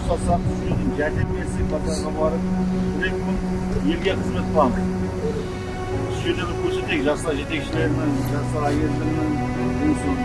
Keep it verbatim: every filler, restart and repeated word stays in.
Usatsaq, siz járdem bersek, bazarǵa barıp, bir-eki kún elge xızmet qılamız. Usı jerde bir kórseteyik, jaslar jetekshileriniń, jaslar agentliginiń jumısın.